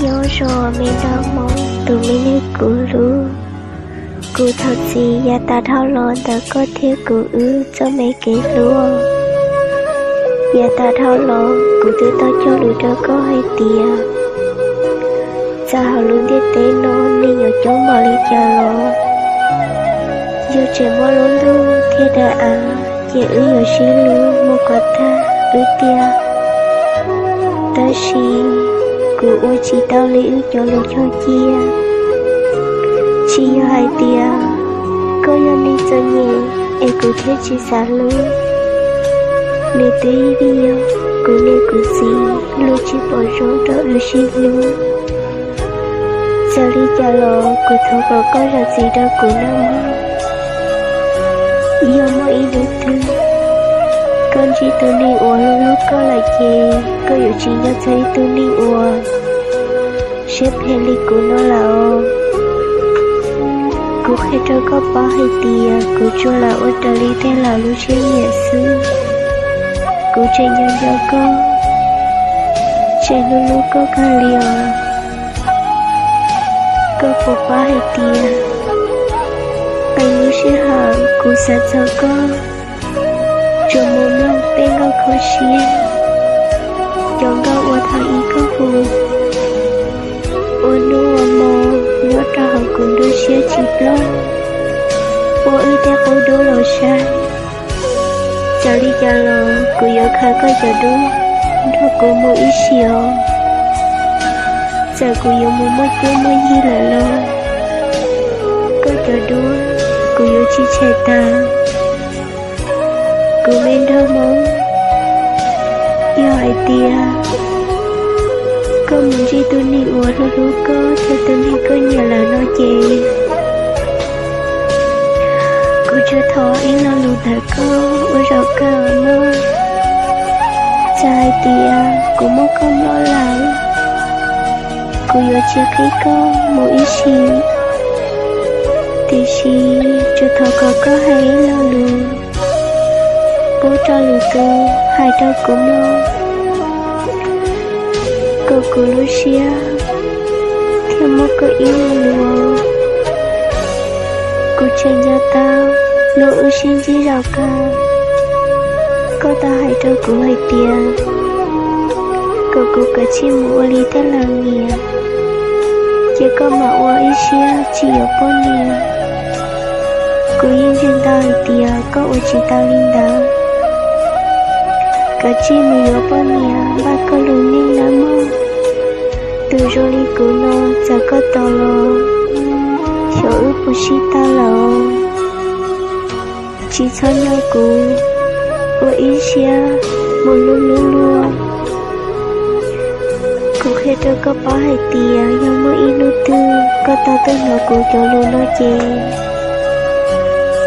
Nyob zoo me nraug Hmoob tus me neeg kuv hlub, kuv thov txim yav tas dhau los ntawm koj thiab kuv wb txoj me kev hlub. Yav tas dhau los kuv twb tau cog lus rau koj hais tias txawm hauv lub ntiaj teb no neeg yuav coob npaum li cas los yog tseem muaj lub ntuj thiab daim av ces wb yuav sib hlub mus kom tag wb tiag. Tab sis kuv ua tsis tau li wb cov lus cog cia. Tsis yog hais tias koj yog neeg txom nyem es kuv thiaj tsis xav hlub. Nws twb yog kuv niam kuv txiv luag tsis pom zoo rau wb sib hlub. Txawm li cas los kuv thov kom koj zam txim rau kuv nawb mog. Yog muaj ib hnub twg koj ntsib tus neeg uas hlub hlub koj lawm ces koj yuav tsis nco txog ib tug neeg uas siab phem li kuv no lawm. Kuv qhia rau koj paub hais tias kuv tsuas lam ua raws li tej laus lub siab nyiam xwb. Kuv tseem nco nco koj, tseem hlub hlub koj kawg li os. Koj puas paub hais tias qee lub sij hawm kuv xav txog koj, tsuas mus mloog tej nkauj kho siab, cov nkauj uas thaum ub koj hu, ua hnub ua hmo nyob rau hauv kuv nruab siab tsis ploj, ua wb tej qub dub los saib. Txawm li cas los kuv yuav khaws koj cov duab nrog kuv mus ib sim os. Txawm kuv yuav mus muaj cuab muaj yig lawm los koj cov duab kuv yuav tsis tshem tag. Kuv me nraug Hmoob, yog hais tias koj mus ntsib tus neeg uas hlub hlub koj thiab tus neeg koj nyiam lawm no ces kuv tsuas thov ib lo lus ntawm koj ua zaum kawg mog. Txawm hais tias kuv muab koj nploj lawm, kuv yuav tsis qhib koj mus ib sim, tiam sis tsuas thov kom koj hais ib lo lus pub rau lwm tus hais rau kuv mloog, kom kuv lub siab thiaj muaj koj ib lo lus. Kuv tseem nco tau lub wb sib ntsib zaum kawg, koj tau hais rau kuv hais tias kom kuv kav tsij mus ua li tej laus nyiam, ces koj mam ua ib siab tsis yuav poj niam. Kuv yeej ntseeg ntau hais tias koj ua tsis tau li ntawd. Kav tsij mus yuav poj niam npaj koj lub neej nawb mog. Tus zoo li kuv no txawm koj tos los xyov wb puas sib tau lawm. Tsis txhob nyob kuv ua ib siab mus hlub hlub luag. Kuv qhia rau koj paub hais tias yog muaj ib hnub twg koj tau tuaj hnov kuv cov lus no ces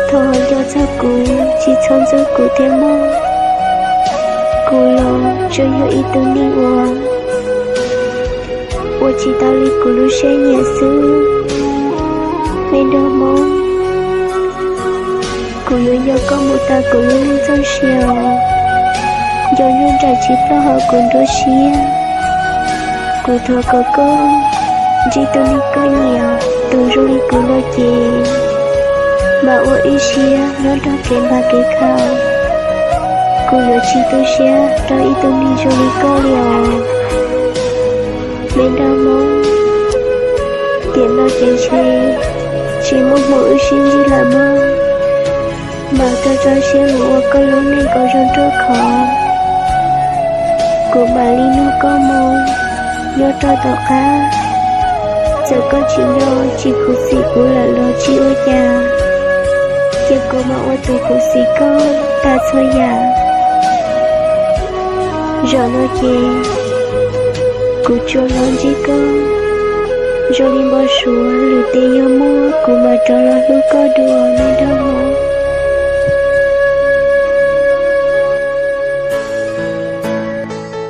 thov ho nco txog kuv, tsis txhob ntxub kuv thiab mog. Kuv los tsuas yog ib tug neeg uas ua tsis tau li kuv lub siab nyiam xwb. Me nraug Hmoob, kuv yuav nco koj mus tas kuv lub neej txoj sia os. Nco ntsuag nraim tsis ploj hauv kuv nruab siab. Kuv thov kom koj ntsib tus neeg koj nyiam, tus zoo li kuv no ces mam ua ib siab nyob nrog kev npam kev khaum. Kuv yuav tsis tu siab rau ib tug neeg zoo li koj li os. Me nraug Hmoob, tiam no ces ntshe tsis muaj hmoo wb sib ntsib lawm mog. Mam rau rau siab mus ua koj lub neej kom zoo ruaj khov. Kuv mam li nug koj moo nyob rau tom qab. Txawm koj tsis nco tsis khuv xim kuv lawm los tsis ua cas, ces kuv mam ua tus khuv xim koj tas txhua yam. Zaum no ces kuv tsuas los ntsib koj zoo li npau suav, lwm tiam yog muaj kuv mam rov los hlub koj dua, me nraug Hmoob.